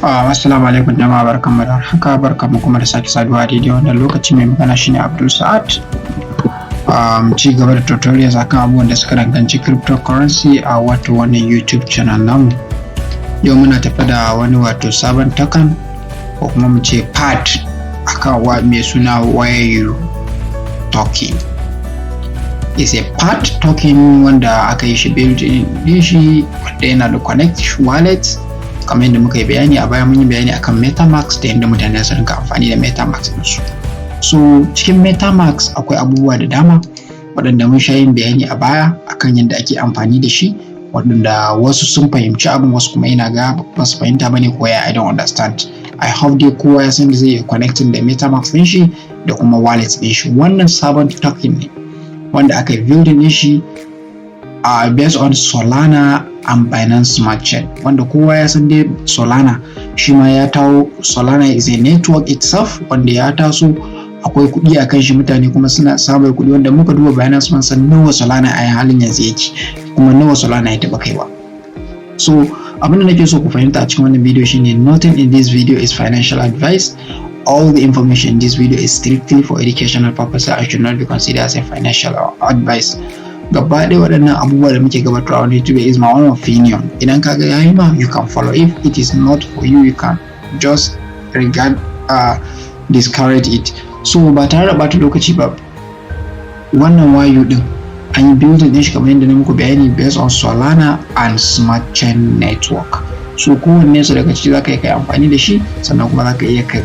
Assalamu alaikum jama'a, barkanmu da haka, barkanmu kuma da sake saduwa a daidai wannan lokaci. Mai magana shine Abdul Sa'ad. Ci gaba da tutorials akan abubuwan da suka danganci cryptocurrency a wato wannan YouTube channel namu. Yau muna tafe da wani wato sabon token, ko kuma mu ce pad, akan wa mai suna YU token. Is a pad token wanda aka yi shi build din shi, wanda yana da connect wallet. Kamar yadda muka yi bayani a baya, mun yi bayani akan MetaMask da yadda mutane su rinka amfani da MetaMask ɗinsu. So cikin MetaMask akwai abubuwa da dama waɗanda mun sha yin bayani a baya akan yadda ake amfani da shi, waɗanda wasu sun fahimci abin, wasu kuma ina ga ba su fahimta bane ko ya, I don't understand. I hope dai kowa ya san da zai iya connecting da MetaMask ɗin shi da kuma wallet ɗin shi. Wannan sabon token ne wanda aka yi building ɗin shi based on Solana and Binance Smart Chain, wanda kowa ya san dai Solana shi ma ya tawo. Solana is a network itself wanda ya taso, akwai kuɗi a kan shi, mutane kuma suna samun kuɗi, wanda muka duba Binance mun san nawa Solana a halin yanzu yake, kuma nawa Solana ya taɓa kaiwa. So abin da nake so ku fahimta a cikin wannan video shine, nothing in this video is financial advice. All the information in this video is strictly for educational purposes and should not be considered as a financial advice. Gaba ɗaya waɗannan abubuwa da muke gabatarwa wani YouTube is my own opinion. Idan ka ga yayi ma, you can follow. If it is not for you, you can just regard, discourage it. So ba tare da ɓata lokaci ba, wannan YU din an yi building din shi kamar yadda na muku bayani, based on Solana and Smart Chain Network. So kowanne su daga ciki zaka iya kai amfani da shi, sannan kuma zaka iya kai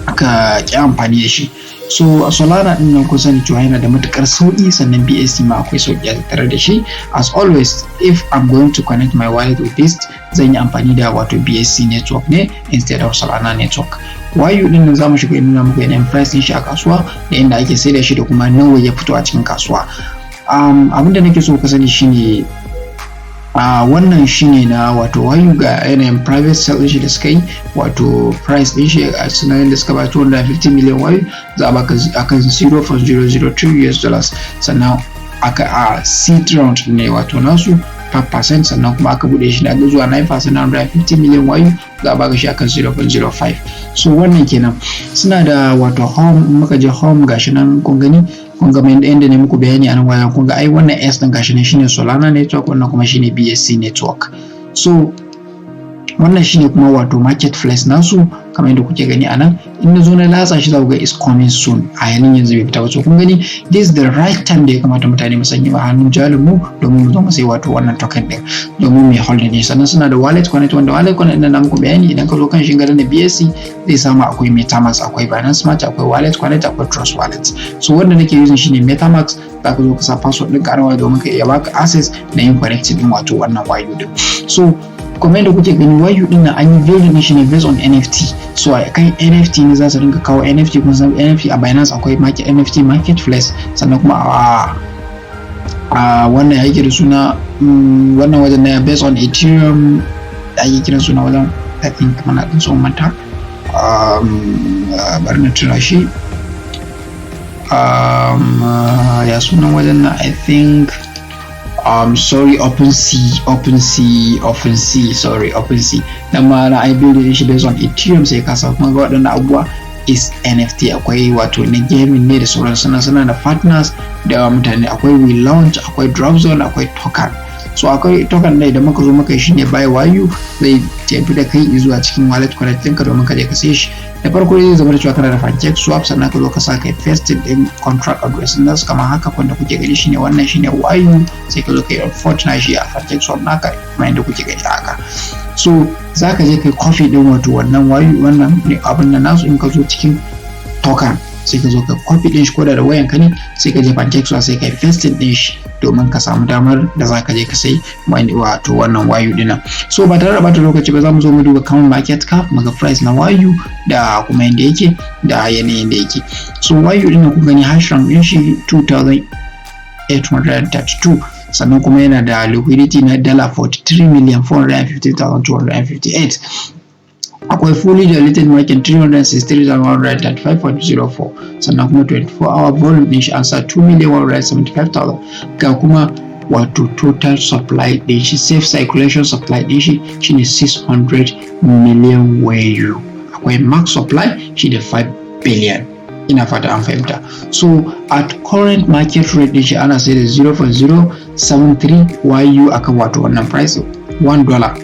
aka ƙi amfani da shi. So a Solana din nan kun sani cewa yana da matukar sauki, sannan BSC ma akwai sauki a tattare da shi. As always, if I'm going to connect my wallet with this, zan yi amfani da wato BSC network ne instead of Solana network. YU din nan zamu shiga nuna muku yanayin price din shi a kasuwa da inda ake saida shi da kuma nawa ya fito a cikin kasuwa. Abinda nake so ka sani shine, wannan shine na wato YU. Ga yanayin private sale shi da suka yi, wato price din shi a sunayen da suka ba, 250 million YU za a baka akan 0.002 US dollars. Sannan aka a seed round ne wato nasu 5%, sannan kuma aka bude shi na zuwa 9%, 150 million YU za a baka shi akan 0.05. So wannan kenan. Suna da wato home. Muka je home, gashi nan kun gani, kun ga yadda ne muku bayani a nan wajen. Kun ga ai wannan S din gashi nan shine Solana network, wannan kuma shine BSC network. So wannan shine kuma wato marketplace nasu, kamar yadda kuke gani a nan. In na zo na latsa shi, za ku ga is coming soon. A halin yanzu bai fita ba. So kun gani, this is the right time da ya kamata mutane mu sanya hannun jarin mu domin mu zo mu sai wato wannan token din domin mu hold ne. Sannan suna da wallet connect, wanda wallet connect din na muku bayani. Idan ka zo kan shi garin da BSC zai samu, akwai MetaMask, akwai Binance Smart, akwai wallet connect, akwai Trust Wallet. So wanda nake using shine MetaMask. Za ka zo ka sa password ɗin ka domin ka iya baka access na yin connecting din wato wannan YU din. So kuma yadda kuke gani, YU din nan an yi building din shi ne based on NFT. So a kan NFT ne za su rinka kawo NFT. Kun san NFT a Binance akwai market, NFT marketplace. Sannan kuma a wannan yake da suna, wannan wajen na based on Ethereum da ake kiran suna wajen, I think mana din son manta, bari na tuna shi, ya sunan wajen na, I think, sorry, OpenSea, OpenSea, OpenSea, sorry, OpenSea. Nan ma na ai building shi based on Ethereum. Sai ka sa kuma ga waɗannan abubuwa is NFT, akwai wato na gaming ne da sauran. Suna da partners da mutane, akwai we launch, akwai drop zone, akwai token. So akwai token da idan muka zo muka yi shine buy YU, zai tafi da kai zuwa cikin wallet connect ɗinka domin ka je ka sai shi. Da farko zai zama da cewa kana da Pancake Swap, sannan ka zo ka sa kai paste din contract address din nasu kamar haka wanda kuke gani, shine wannan, shine YU. Sai ka zo ka yi import na shi a Pancake Swap naka kamar yadda kuke gani haka. So za ka je kai copy din wato wannan YU, wannan abin nan nasu. In ka zo cikin token, sai ka zo ka copy din shi koda da wayan ka ne, sai ka je Pancake Swap, sai ka yi paste din shi domin ka samu damar da za ka je ka sai wato wannan YU dinnan. So ba tare da bata lokaci ba, za mu zo mu duba coin market cap, mu ga price na YU da kuma yanda yake da yanayin da yake. So YU dinnan kun gani, hash rank din shi 2832, sannan kuma yana da liquidity na dala 43,450,258. Akwai fully diluted market 363,135.04, sannan kuma 24 hour volume din shi an sa 2,175,000. Ga kuma Wato total supply din shi, safe circulation supply din shi shine 600 million YU. Akwai max supply shine 5 billion. Ina fata an fahimta. So at current market rate din shi, ana sai da 0.073 YU akan wato wannan price, $1,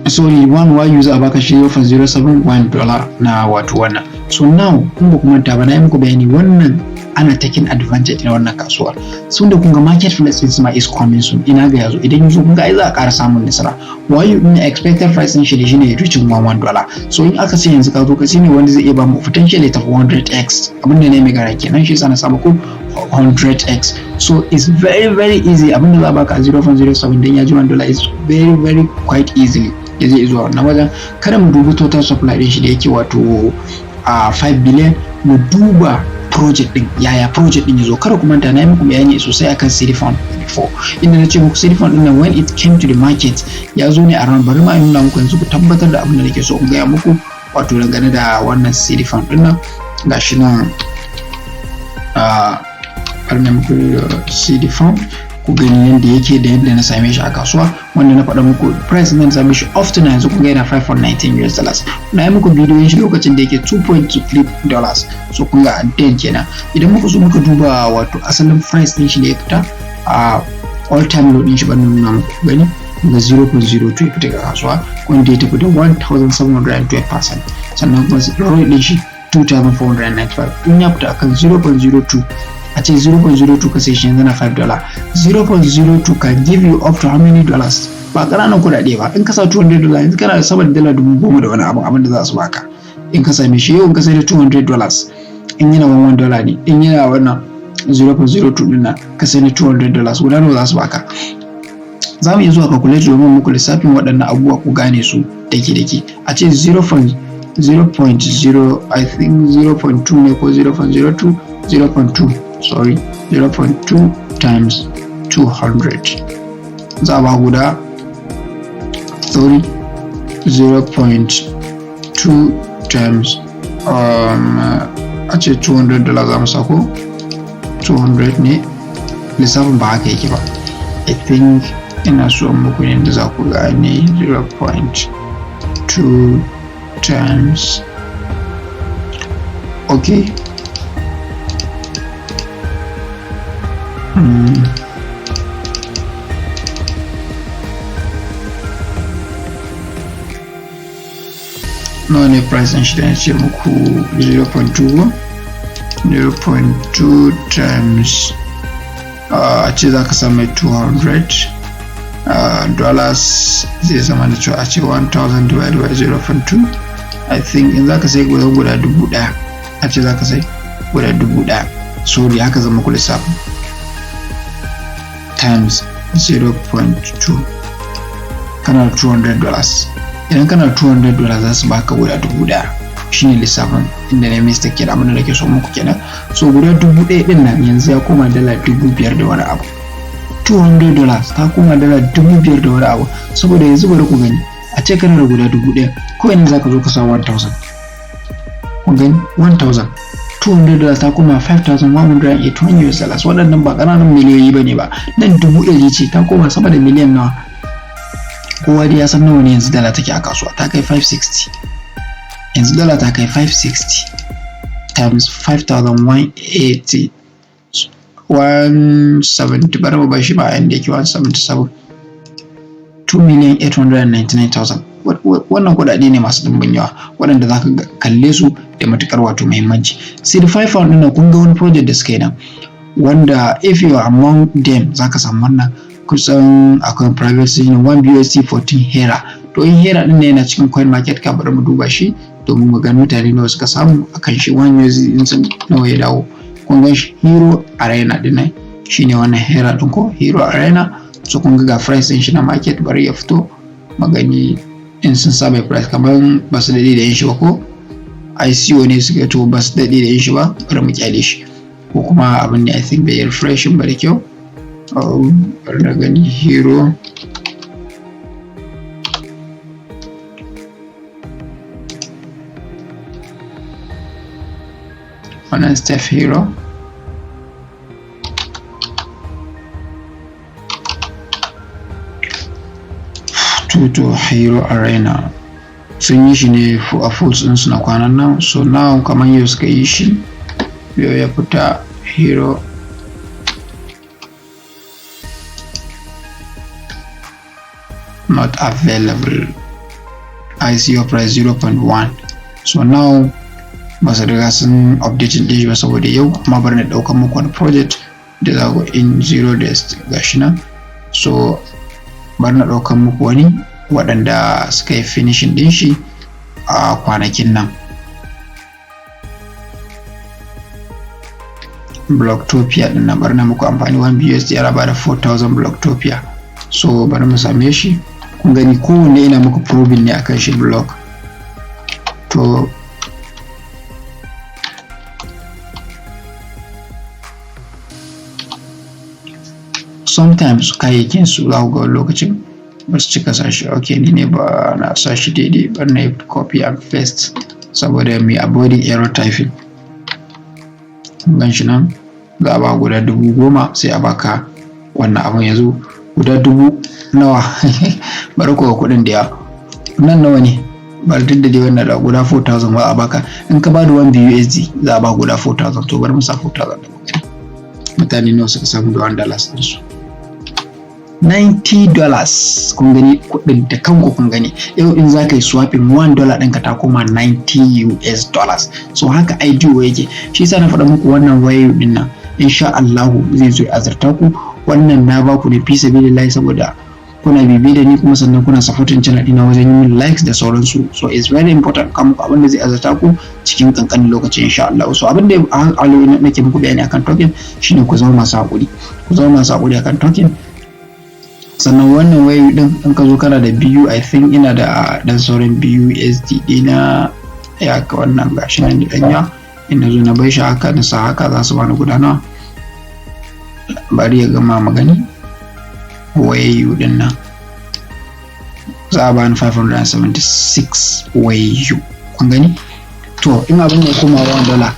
sorry, 1 YU za a baka shi $0.071 na wato wannan. So now, kun ba ku manta ba, na yi muku bayani wannan ana taking advantage na wannan kasuwar sun da kun ga market place din ma is coming soon. Ina ga yazo, idan yazo, kun ga ai za a ƙara samun nasara. YU din expected price din shi shine reaching $11. So in aka ce yanzu ka zo ka ne wanda zai iya ba mu potential ya tafi 100x. Abinda ne mai gara kenan, shi yasa na samu ku 100x. So it's very very easy. Abinda za a baka a 0.07 dan ya ji $1 is very very quite easily ya zai zuwa wannan wajen. Kada mu dubi total supply din shi da yake wato a 5 billion, mu duba project din, yaya project din yazo. Kada ku manta, na yi muku bayani sosai akan Seed Fund before, inda na ce muku Seed Fund din nan, when it came to the market, ya zo ne around, bari ma in nuna muku yanzu ku tabbatar da abin da nake so in gaya muku, wato dangane da wannan Seed Fund din nan. Gashi nan, a bari na muku Seed Fund ku gani yadda yake da yadda na same shi a kasuwa, wanda na faɗa muku price na same shi up to yanzu. Kun ga yana US$5.19. Na yi muku bidiyon shi lokacin da yake $2.23. So kun ga 10 kenan. Idan muka so muka duba wato asalin price din shi da ya fita a all time low din shi, ban nuna muku gani ga 0.02 ya fita ga kasuwa, wanda ya tafi da 1712%. Sannan kuma ROI din shi 2495. In ya fita akan 0.02, a ce 0.02 ka sai shi yanzu na $5, 0.02 can give you up to how many dollars? Ba ƙananan kuɗaɗe ba. In ka sa $200, yanzu kana da sama da $10,000 da wani abu. Abin da za su baka in ka same shi yau, in ka sai da $200, in yana $1 ne, in yana wannan 0.02 din nan, ka sai na $200, guda nawa za su baka? Za mu iya zuwa calculate domin muku lissafin waɗannan abubuwa ku gane su daki daki. A ce 0.0, I think 0.2 ne ko 0.02, 0.2, sorry, 0.2 times 200 za a ba guda, sorry, 0.2 times a ce $200 za mu sako 200 ne. Lissafin ba haka yake ba. I think ina so muku yadda za ku gane. 0.2 times, okay. Nawa ne price ɗin shi da ce muku? 0.2, 0.2 times, a ce za ka sami $200, zai zama da cewa a ce 1000 divided by 0.2. I think in za ka sai guda 1000, a ce za ka sai guda 1000, sorry, haka zama ku lissafin, times 0.2, kana $200. Idan kana $200, za su baka guda 1000. Shine lissafin inda na mistake kenan, abin da nake so muku kenan. So guda 1000 din nan yanzu ya koma $5,000 da wani abu. $200 ta koma $5,000 da wani abu. Saboda yanzu bari ku gani, a ce kana da guda 1000, ko yanzu zaka zo ka sa 1000, kun gani, 1000, $200 ta koma US$5,181. Waɗannan ba ƙananan miliyoyi ba ne ba. Nan 100,000 ce ta koma sama da miliyan nawa? Kowa dai ya san nawa ne yanzu dala take a kasuwa. Ta kai 560. Yanzu dala ta kai 560 times 5180, 170, bari mu bar shi ba inda yake, 177, 2,899,000. Wannan kuɗaɗe ne masu ɗimbin yawa waɗanda za ka kalle su da matuƙar wato muhimmanci. Sai da 5 pound ɗin nan, kun ga wani project da suka yi nan, wanda if you are among them za ka samu wannan. Kusan akwai private ne, 1 BUSD 14 Hera. To in Hera ɗin yana cikin coin market cap, bari mu duba shi domin mu ga mutane nawa suka samu akan shi. 1 USD din sun nawa ya dawo? Kun gan shi, Hero Arena ɗin nan shine wannan Hera ɗin ko Hero Arena. So kun ga price ɗin shi na market, bari ya fito magani in sun saba price, kamar ba su daɗe da yin shi ba, ko ICO ne suka, to ba su daɗe da yin shi ba. Bari mu kyale shi, ko kuma abin ne, I think bai refreshing ba da kyau. Bari na gani, Hero wannan step, Hero. Tuto Hero Arena sun yi shi ne a fools ɗinsu na kwanan nan. So now kamar yau suka yi shi, yau ya fita. Hero not available, ICO price 0.1. So now ba su riga sun updating ɗin shi ba saboda yau, amma bari na ɗaukar muku wani project da za ku in 0 days, gashi nan. So bari na ɗaukar muku wani waɗanda suka yi finishing ɗin shi a kwanakin nan. Blocktopia ɗin nan, bari na muku amfani. 1 BUSD yana bada 4000 Blocktopia. So bari mu same shi. Kun gani, kowanne ina muku probing ne akan shi. Block to sometimes kayayyakin su za ku ga lokacin ba su cika sashi. Ok, ni ne ba na sa shi daidai. Bari na yi copy and paste saboda mai avoiding error typing. Gan shi nan, za a ba guda 10,000, sai a baka wannan abun. Yanzu guda dubu nawa? Bari ku ga kuɗin da yawa nan, nawa ne? Bari, duk da dai wannan da guda 4000 ba a baka. In ka ba da 1 BUSD, za a ba guda 4000. To bari mu sa 4000 da muka. Mutane nawa suka samu da $1 ɗinsu? $90. Kun gani kuɗin da kanku, kun gani. Yau in za ka yi swapping $1 ɗinka, ta koma 90 US dollars. So haka IDO yake. Shi yasa na faɗa muku wannan wayo ɗin nan, insha Allahu zai zo ya azurta ku. Wannan na baku ne fi sabilillahi, saboda kuna bibiye da ni, kuma sannan kuna supporting channel ɗina wajen yin likes da sauransu. So it's very important kan muku abin da zai azurta ku cikin kankanin lokaci, insha Allah. So abin da a nake muku bayani akan token shine ku zama masu hakuri, ku zama masu hakuri akan token. Sannan wannan wayo din, in ka zo kana da biyu, I think ina da dan sauran BUSD dina ya ka wannan, gashi nan da danya. In na zo na bai shi haka, na sa haka, za su bani guda nawa? Bari ya gama magani. Wayu din nan za a bani 576 wayu. Kun gani? To in abin ya koma $1,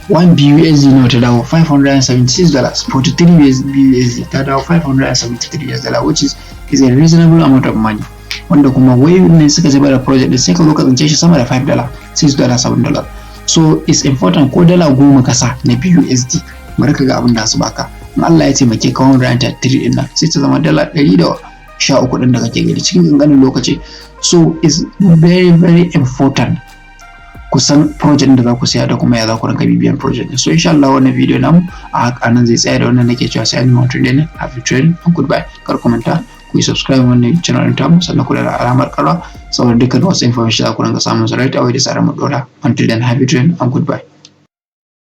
1 BUSD nawa ta dawo? $576. 43 BUSD ta dawo 573 US dollar, which is a reasonable amount of money. Wanda kuma wayu ne suka ci da project din, sai ka zo ka tsince shi sama da $5, $6, $7. So it's important, ko dala 10 ka sa na BUSD, bari ka ga abin da su baka. In Allah ya taimake ka, 133 din nan sai ta zama dala 113 din da kake gani cikin kankanin lokaci. So it's very very important ku san project da za ku siya da kuma ya za ku rinka bibiyan project din. So insha Allah wannan video namu a haka nan zai tsaya. Da wannan nake cewa sai an yi trading, happy trading and goodbye. Kar ku manta ku yi subscribe wannan channel din tamu, sannan ku da alamar ƙara, saboda dukkan wasu information za ku rinka samun su right away da zarar mu dora. Until then, happy trading and goodbye.